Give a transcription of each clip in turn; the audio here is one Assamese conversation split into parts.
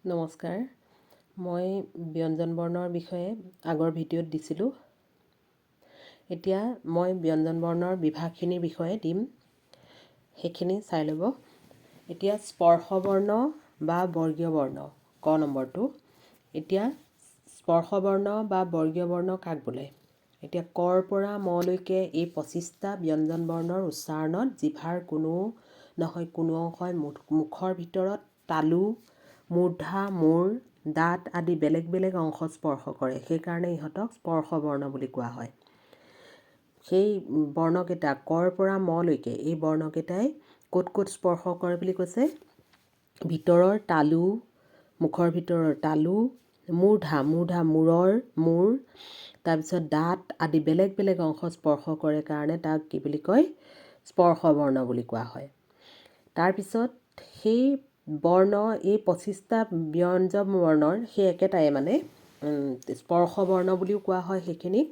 নমস্কাৰ, মই ব্যঞ্জন বৰ্ণৰ বিষয়ে আগৰ ভিডিঅ'ত দিছিলোঁ। এতিয়া মই ব্যঞ্জন বৰ্ণৰ বিভাগখিনিৰ বিষয়ে দিম, সেইখিনি চাই ল'ব। এতিয়া স্পৰ্শ বৰ্ণ বা বৰ্গীয় বৰ্ণ, ক নম্বৰটো। এতিয়া স্পৰ্শ বৰ্ণ বা বৰ্গীয় বৰ্ণ কাক বোলে? এতিয়া কৰ পৰা মলৈকে এই 25টা ব্যঞ্জন বৰ্ণৰ উচ্চাৰণত জিভাৰ কোনো নহয় কোনো অংশই মুখৰ ভিতৰত তালু, মূৰ্ধা, মূৰ, দাঁত আদি বেলেগ বেলেগ অংশ স্পৰ্শ কৰে। সেইকাৰণে ইহঁতক স্পৰ্শ বৰ্ণ বুলি কোৱা হয়। সেই বৰ্ণকেইটা কৰ পৰা মলৈকে এই বৰ্ণকেইটাই ক'ত ক'ত স্পৰ্শ কৰে বুলি কৈছে? ভিতৰৰ তালু, মুখৰ ভিতৰৰ তালু, মূৰ্ধা, মূৰ্ধা মূৰৰ মূৰ, তাৰপিছত দাঁত আদি বেলেগ বেলেগ অংশ স্পৰ্শ কৰে কাৰণে তাক কি বুলি কয়? স্পৰ্শ বৰ্ণ বুলি কোৱা হয়। তাৰপিছত সেই বৰ্ণ, এই 25টা ব্যঞ্জন বৰ্ণৰ সেই একেটাই মানে স্পৰ্শ বৰ্ণ বুলিও কোৱা হয়, সেইখিনিক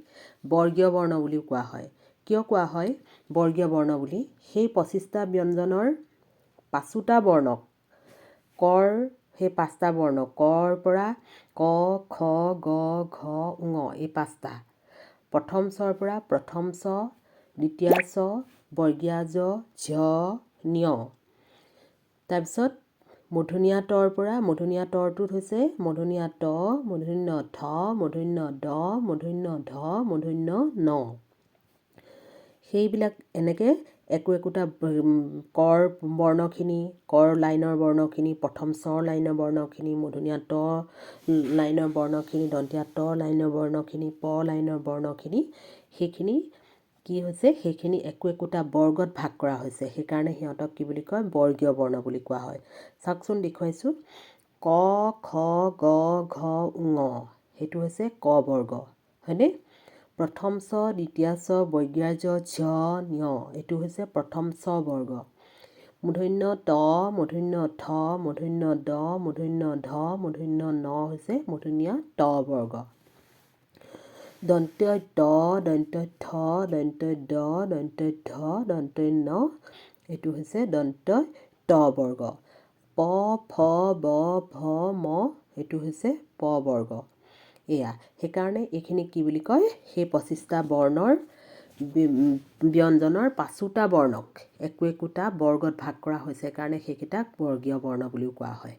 বৰ্গীয় বৰ্ণ বুলিও কোৱা হয়। কিয় কোৱা হয় বৰ্গীয় বৰ্ণ বুলি? সেই 25টা ব্যঞ্জনৰ পাঁচোটা বৰ্ণক, কৰ সেই পাঁচটা বৰ্ণ, কৰ পৰা ক, খ, গ, ঘ, ঙ, এই পাঁচটা, প্ৰথম চৰ পৰা প্ৰথম চ, দ্বিতীয় চ, বৰ্গীয়া জ, ঝ, ঞ। তাৰপিছত মূৰ্ধণ্য টৰ পৰা মূৰ্ধণ্য টৰটোত হৈছে মূৰ্ধণ্য ট, মূৰ্ধণ্য ঠ, মূৰ্ধণ্য ড, মূৰ্ধণ্য ধ, মূৰ্ধণ্য ন। সেইবিলাক এনেকৈ একো একোটা কৰ বৰ্ণখিনি, কৰ লাইনৰ বৰ্ণখিনি, প্ৰথম চৰ লাইনৰ বৰ্ণখিনি, মূৰ্ধণ্য ট লাইনৰ বৰ্ণখিনি, দন্তীয়া ট লাইনৰ বৰ্ণখিনি, প লাইনৰ বৰ্ণখিনি, সেইখিনি কি হৈছে? সেইখিনি একো একোটা বৰ্গত ভাগ কৰা হৈছে। সেইকাৰণে সিহঁতক কি বুলি কয়? বৰ্গীয় বৰ্ণ বুলি কোৱা হয়। চাওকচোন, দেখুৱাইছোঁ। ক, খ, গ, ঘ, ঙ, সেইটো হৈছে ক বৰ্গ, হয়নে? প্ৰথম চ, দ্বিতীয় চ, বৰ্গীয়া জ, ঝ, ঞ, এইটো হৈছে প্ৰথম চ বৰ্গ। মূৰ্ধণ্য ট, মূৰ্ধণ্য ঠ, মূৰ্ধণ্য ড, মূৰ্ধণ্য ধ, মূৰ্ধণ্য ন হৈছে মূৰ্ধণ্য ট বৰ্গ। দন্ত্য ট, দন্ত্য থ, দন্ত্য ড, দন্ত্য ধ, দন্ত্য ন, এইটো হৈছে দন্ত্য ট বৰ্গ। প, ফ, ব, ভ, ম, এইটো হৈছে প বৰ্গ। এয়া সেইকাৰণে এইখিনি কি বুলি কয়? সেই 25টা বৰ্ণৰ ব্যঞ্জনৰ পাঁচোটা বৰ্ণক একো একোটা বৰ্গত ভাগ কৰা হৈছে কাৰণে সেইকেইটাক বৰ্গীয় বৰ্ণ বুলিও কোৱা হয়।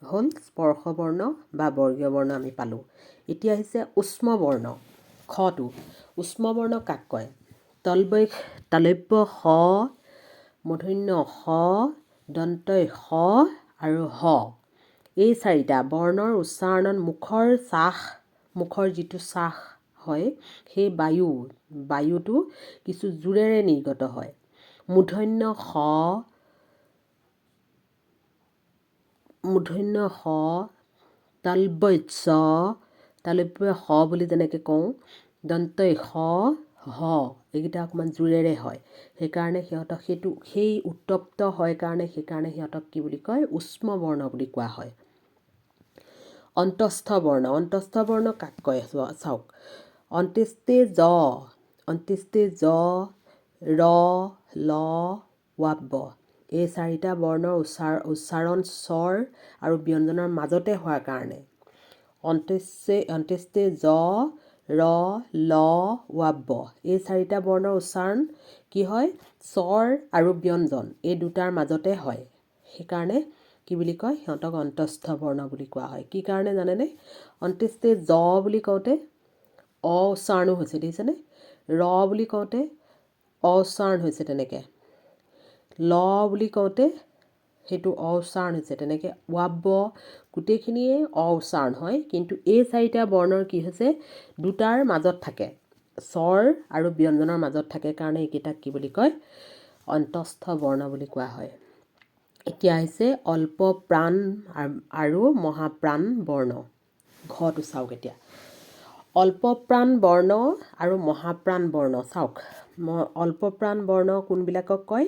হ'ল স্পৰ্শ বৰ্ণ বা বৰ্গীয় বৰ্ণ আমি পালোঁ। এতিয়া আহিছে উষ্ম বৰ্ণ, খটো। উষ্ম বৰ্ণ কাক কয়? তালব্য স, মূৰ্ধণ্য স, দন্তয় স আৰু হ, এই চাৰিটা বৰ্ণৰ উচ্চাৰণত মুখৰ শ্বাস, মুখৰ যিটো শ্বাস হয়, সেই বায়ুটো কিছু জোৰেৰে নিৰ্গত হয়। মূৰ্ধণ্য স, মূৰ্ধণ্য স, তালব্য চ, তালব্য স বুলি যেনেকৈ কওঁ, দন্তয় স, হ, এইকেইটা অকণমান জোৰেৰে হয়। সেইকাৰণে সিহঁতক সেইটো সেই উত্তপ্ত হয় কাৰণে সেইকাৰণে সিহঁতক কি বুলি কয়? উষ্ম বৰ্ণ বুলি কোৱা হয়। অন্তস্থ বৰ্ণ, অন্তস্থ বৰ্ণ কাক কয় চাওক। অন্ত্যেষ্টি জ, অন্ত্যেষ্টি জ, ৰ, ল, ৱাব্য, এই চাৰিটা বৰ্ণৰ উচ্চাৰণ স্বৰ আৰু ব্যঞ্জনৰ মাজতে হোৱাৰ কাৰণে অন্ত্যেষ্টি জ, ৰ, ল, ৱাব্য, এই চাৰিটা বৰ্ণৰ উচ্চাৰণ কি হয়? স্বৰ আৰু ব্যঞ্জন এই দুটাৰ মাজতে হয়। সেইকাৰণে কি বুলি কয়? সিহঁতক অন্তস্থ বৰ্ণ বুলি কোৱা হয়। কি কাৰণে জানেনে? অন্ত্যেষ্টি জ বুলি কওঁতে অ উচ্চাৰণো হৈছে, দেখিছেনে? ৰ বুলি কওঁতে অ উচ্চাৰণ হৈছে, তেনেকৈ ল বুলি কওঁতে সেইটো অ উচ্চাৰণ হৈছে, তেনেকৈ ৱাব্য গোটেইখিনিয়ে অ উচ্চাৰণ হয়। কিন্তু এই চাৰিটা বৰ্ণৰ কি হৈছে? দুটাৰ মাজত থাকে, স্বৰ আৰু ব্যঞ্জনৰ মাজত থাকে কাৰণে এইকেইটাক কি বুলি কয়? অন্তস্থ বৰ্ণ বুলি কোৱা হয়। এতিয়া আহিছে অল্প প্ৰাণ আৰু মহাপ্ৰাণ বৰ্ণ, ঘটো চাওক। এতিয়া অল্পপ্ৰাণ বৰ্ণ আৰু মহাপ্ৰাণ বৰ্ণ চাওক। অল্পপ্ৰাণ বৰ্ণ কোনবিলাকক কয়?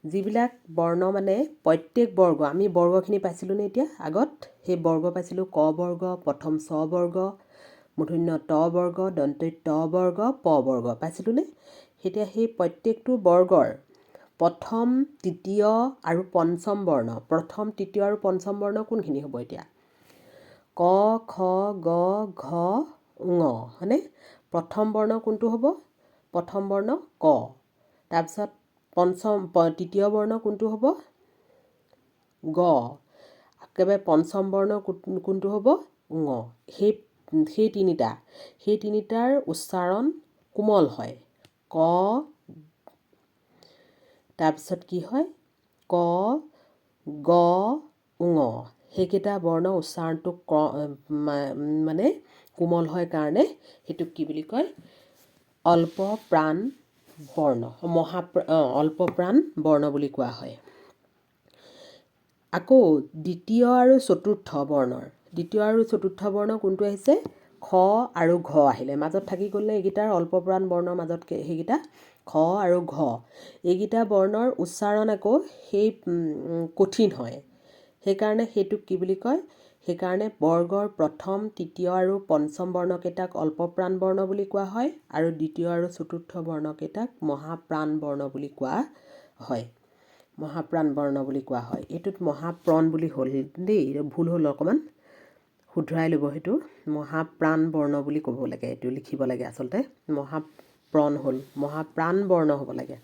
যিবিলাক বৰ্ণ মানে প্ৰত্যেক বৰ্গ, আমি বৰ্গখিনি পাইছিলোঁ নে এতিয়া আগত? সেই বৰ্গ পাইছিলোঁ, ক বৰ্গ, প্ৰথম চ বৰ্গ, মূৰ্ধণ্য ট বৰ্গ, দন্ত্য ট বৰ্গ, প বৰ্গ পাইছিলোঁ নে? এতিয়া সেই প্ৰত্যেকটো বৰ্গৰ প্ৰথম, তৃতীয় আৰু পঞ্চম বৰ্ণ। প্ৰথম, তৃতীয় আৰু পঞ্চম বৰ্ণ কোনখিনি হ'ব এতিয়া? ক, খ, গ, ঘ, ঙ, হয়নে? প্ৰথম বৰ্ণ কোনটো হ'ব? প্ৰথম বৰ্ণ ক। তাৰপিছত পঞ্চম, তৃতীয় বৰ্ণ কোনটো হ'ব? গ। একেবাৰে পঞ্চম বৰ্ণ কোনটো হ'ব? ঙ। সেই তিনিটাৰ উচ্চাৰণ কোমল হয়। ক, তাৰপিছত কি হয়? ক, গ, ঙ, সেইকেইটা বৰ্ণ উচ্চাৰণটো মানে কোমল হয় কাৰণে সেইটোক কি বুলি কয়? অল্প প্ৰাণ বৰ্ণ, মহা অল্প প্ৰাণ বৰ্ণ বুলি কোৱা হয়। আকৌ দ্বিতীয় আৰু চতুৰ্থ বৰ্ণৰ, দ্বিতীয় আৰু চতুৰ্থ বৰ্ণ কোনটো আহিছে? খ আৰু ঘ আহিলে। মাজত থাকি গ'লে এইকেইটাৰ অল্প প্ৰাণ বৰ্ণৰ মাজত সেইকেইটা খ আৰু ঘ, এইকেইটা বৰ্ণৰ উচ্চাৰণ আকৌ সেই কঠিন হয়। সেইকাৰণে সেইটোক কি বুলি কয়? সেইকাৰণে বৰ্গৰ প্ৰথম, তৃতীয় আৰু পঞ্চম বৰ্ণকেইটাক অল্পপ্ৰাণ বৰ্ণ বুলি কোৱা হয় আৰু দ্বিতীয় আৰু চতুৰ্থ বৰ্ণকেইটাক মহাপ্ৰাণ বৰ্ণ বুলি কোৱা হয়। মহাপ্ৰাণ বৰ্ণ বুলি কোৱা হয়। এইটোত মহাপ্ৰণ বুলি হ'ল দেই, ভুল হ'ল, অকণমান শুধৰাই ল'ব। সেইটো মহাপ্ৰাণ বৰ্ণ বুলি ক'ব লাগে, এইটো লিখিব লাগে। আচলতে মহাপ্ৰণ হ'ল, মহাপ্ৰাণ বৰ্ণ হ'ব লাগে।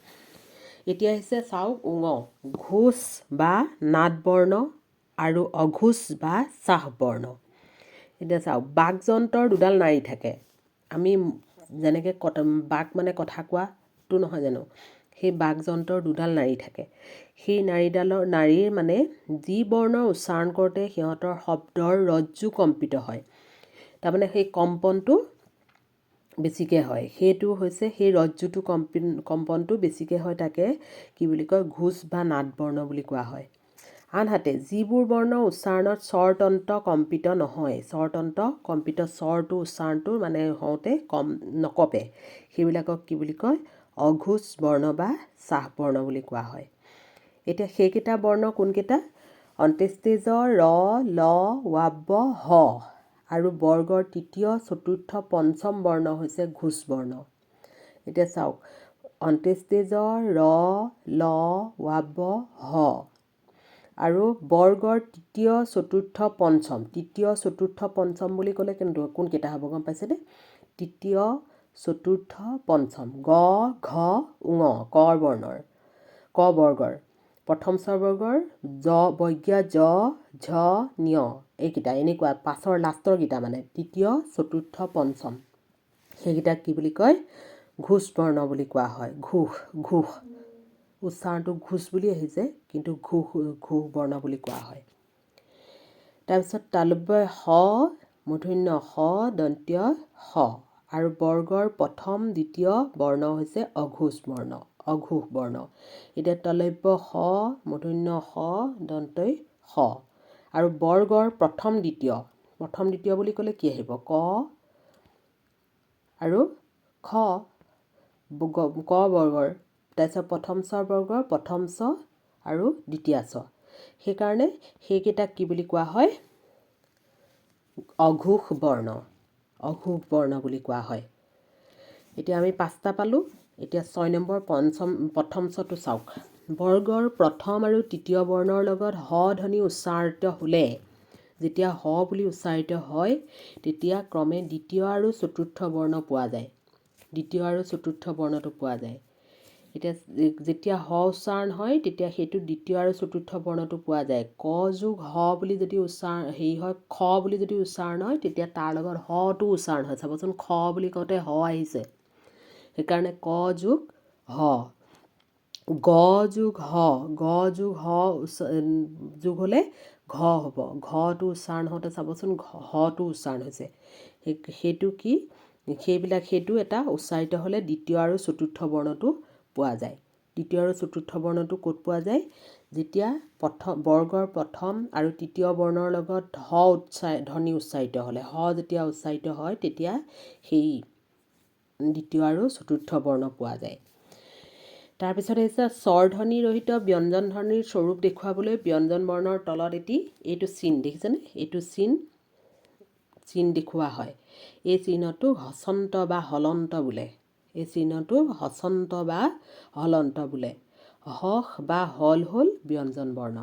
এতিয়া আহিছে চাওক উঙ, ঘোষ বা নাদ বৰ্ণ আৰু অঘোষ বা চাহ বৰ্ণ। এতিয়া চাওক, বাকযন্ত্ৰৰ দুডাল নাড়ী থাকে। আমি যেনেকৈ বাক মানে কথা কোৱাটো নহয় জানো? সেই বাকযন্ত্ৰৰ দুডাল নাড়ী থাকে। সেই নাড়ীডালৰ নাড়ীৰ মানে যি বৰ্ণৰ উচ্চাৰণ কৰোঁতে সিহঁতৰ শব্দৰ ৰজ্জু কম্পিত হয়, তাৰমানে সেই কম্পনটো বেছিকৈ হয়, সেইটো হৈছে সেই ৰজ্জুটো কম্পনটো বেছিকৈ হয়, তাকে কি বুলি কয়? ঘোষ বা নাদ বৰ্ণ বুলি কোৱা হয়। আনহাতে যিবোৰ বৰ্ণ উচ্চাৰণত স্বৰতন্ত্ৰ কম্পিত নহয়, স্বৰতন্ত্ৰ কম্পিত, স্বৰটো উচ্চাৰণটো মানে হওঁতে কম নকঁপে, সেইবিলাকক কি বুলি কয়? অঘোষ বৰ্ণ বা চাহ বৰ্ণ বুলি কোৱা হয়। এতিয়া সেইকেইটা বৰ্ণ কোনকেইটা? অন্ত্যেষ্টিজ ৰ, ল, ৱাব্য, হ আৰু বৰ্গৰ তৃতীয়, চতুৰ্থ, পঞ্চম বৰ্ণ হৈছে ঘোষ বৰ্ণ। এতিয়া চাওক, অন্ত্যেষ্টিজ ৰ, ল, ৱাব্য, হ আৰু বৰ্গৰ তৃতীয়, চতুৰ্থ, পঞ্চম। তৃতীয়, চতুৰ্থ, পঞ্চম বুলি ক'লে কিন্তু কোনকেইটা হ'ব গম পাইছেনে? তৃতীয়, চতুৰ্থ, পঞ্চম, গ, ঘ, ঙ, ক বৰ্ণৰ, ক বৰ্গৰ প্ৰথম স্বৰবৰ্গৰ জ, বজ্ঞা জ, ঝ, নিয়, এইকেইটা এনেকুৱা পাছৰ লাষ্টৰকেইটা মানে তৃতীয়, চতুৰ্থ, পঞ্চম, সেইকেইটাক কি বুলি কয়? ঘোষ বৰ্ণ বুলি কোৱা হয়। ঘোষ, ঘোষ, উচ্চাৰণটো ঘোষ বুলি আহিছে, কিন্তু ঘোষ, ঘোষ বৰ্ণ বুলি কোৱা হয়। তাৰপিছত তালব্য স, মূৰ্ধন্য স, দন্ত্য স আৰু বৰ্গৰ প্ৰথম, দ্বিতীয় বৰ্ণ হৈছে অঘোষ বৰ্ণ, অঘোষ বৰ্ণ। এতিয়া তলব্য স, মূৰ্ধন্য স, দন্তই স আৰু বৰ্গৰ প্ৰথম, দ্বিতীয়। প্ৰথম, দ্বিতীয় বুলি ক'লে কি আহিব? ক আৰু খ, ক বৰ্গৰ, তাৰপিছত প্ৰথম চ বৰ্গৰ প্ৰথম চ আৰু দ্বিতীয় চ। সেইকাৰণে সেইকেইটাক কি বুলি কোৱা হয়? অঘোষ বৰ্ণ, অঘোষ বৰ্ণ বুলি কোৱা হয়। এতিয়া আমি পাঁচটা পালোঁ। এতিয়া 6 নম্বৰ পঞ্চম, প্ৰথম চটো চাওক। বৰ্গৰ প্ৰথম আৰু তৃতীয় বৰ্ণৰ লগত হ ধ্বনি উচ্চাৰিত হ'লে, যেতিয়া হ বুলি উচ্চাৰিত হয়, তেতিয়া ক্ৰমে দ্বিতীয় আৰু চতুৰ্থ বৰ্ণ পোৱা যায়। দ্বিতীয় আৰু চতুৰ্থ বৰ্ণটো পোৱা যায়। এতিয়া যেতিয়া হ উচ্চাৰণ হয়, তেতিয়া সেইটো দ্বিতীয় আৰু চতুৰ্থ বৰ্ণটো পোৱা যায়। ক যোগ হ বুলি যদি উচ্চাৰণ হেৰি হয়, খ বুলি যদি উচ্চাৰণ হয়, তেতিয়া তাৰ লগত হটো উচ্চাৰণ হয়। চাবচোন, খ বুলি কওঁতে হ আহিছে। সেইকাৰণে ক যোগ হ, গ যোগ হ, গ যোগ হ যোগ হ'লে ঘ হ'ব। ঘটো উচ্চাৰণ হওঁতে চাবচোন, হটো উচ্চাৰণ হৈছে। সেইটো কি? সেইবিলাক সেইটো এটা উচ্চাৰিত হ'লে দ্বিতীয় আৰু চতুৰ্থ বৰ্ণটো পোৱা যায়। দ্বিতীয় আৰু চতুৰ্থ বৰ্ণটো ক'ত পোৱা যায়? যেতিয়া প্ৰথম বৰ্গৰ প্ৰথম আৰু তৃতীয় বৰ্ণৰ লগত হ ধ্বনি উচ্চাৰিত হ'লে, হ যেতিয়া উচ্চাৰিত হয়, তেতিয়া সেই দ্বিতীয় আৰু চতুৰ্থ বৰ্ণ পোৱা যায়। তাৰপিছত আহিছে স্বৰধ্বনি ৰহিত ব্যঞ্জন ধ্বনিৰ স্বৰূপ দেখুৱাবলৈ ব্যঞ্জন বৰ্ণৰ তলত এটি এইটো চিন দেখিছেনে? এইটো চিন দেখুওৱা হয়। এই চিহ্নটো হচন্ত বা হলন্ত বোলে। এই চিহ্নটো হচন্ত বা হলন্ত বোলে। হস বা হল হ'ল ব্যঞ্জন বৰ্ণ।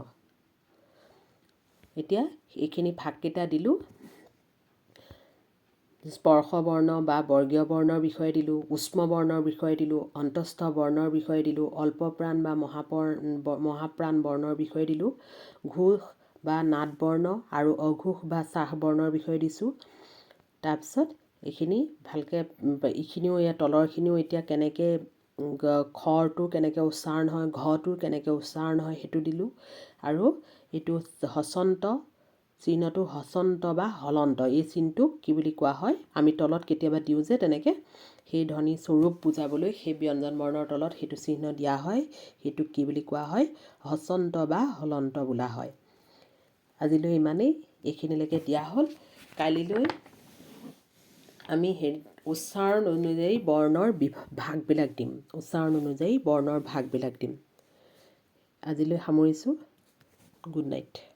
এতিয়া এইখিনি ভাগকেইটা দিলোঁ। স্পৰ্শ বৰ্ণ বা বৰ্গীয় বৰ্ণৰ বিষয়ে দিলোঁ, উষ্ম বৰ্ণৰ বিষয়ে দিলোঁ, অন্তস্থ বৰ্ণৰ বিষয়ে দিলোঁ, অল্পপ্ৰাণ বা মহাপ্ৰাণ বৰ্ণৰ বিষয়ে দিলোঁ, ঘোষ বা নাদ বৰ্ণ আৰু অঘোষ বা চাহ বৰ্ণৰ বিষয়ে দিছোঁ। তাৰপিছত এইখিনি ভালকৈ, এইখিনিও, ইয়াৰ তলৰখিনিও এতিয়া কেনেকৈ খৰটো কেনেকৈ উচ্চাৰণ হয়, ঘটোৰ কেনেকৈ উচ্চাৰণ হয়, সেইটো দিলোঁ। আৰু এইটো হচন্ত চিহ্নটো, হচন্ত বা হলন্ত, এই চিনটোক কি বুলি কোৱা হয়, আমি তলত কেতিয়াবা দিওঁ যে তেনেকৈ, সেই ধ্বনি স্বৰূপ বুজাবলৈ সেই ব্যঞ্জন বৰ্ণৰ তলত সেইটো চিহ্ন দিয়া হয়, সেইটোক কি বুলি কোৱা হয়? হচন্ত বা হলন্ত বোলা হয়। আজিলৈ ইমানেই, এইখিনিলৈকে দিয়া হ'ল। কালিলৈ আমি হেৰি উচ্চাৰণ অনুযায়ী বৰ্ণৰ ভাগবিলাক দিম। উচ্চাৰণ অনুযায়ী বৰ্ণৰ ভাগবিলাক দিম। আজিলৈ সামৰিছোঁ। Good night.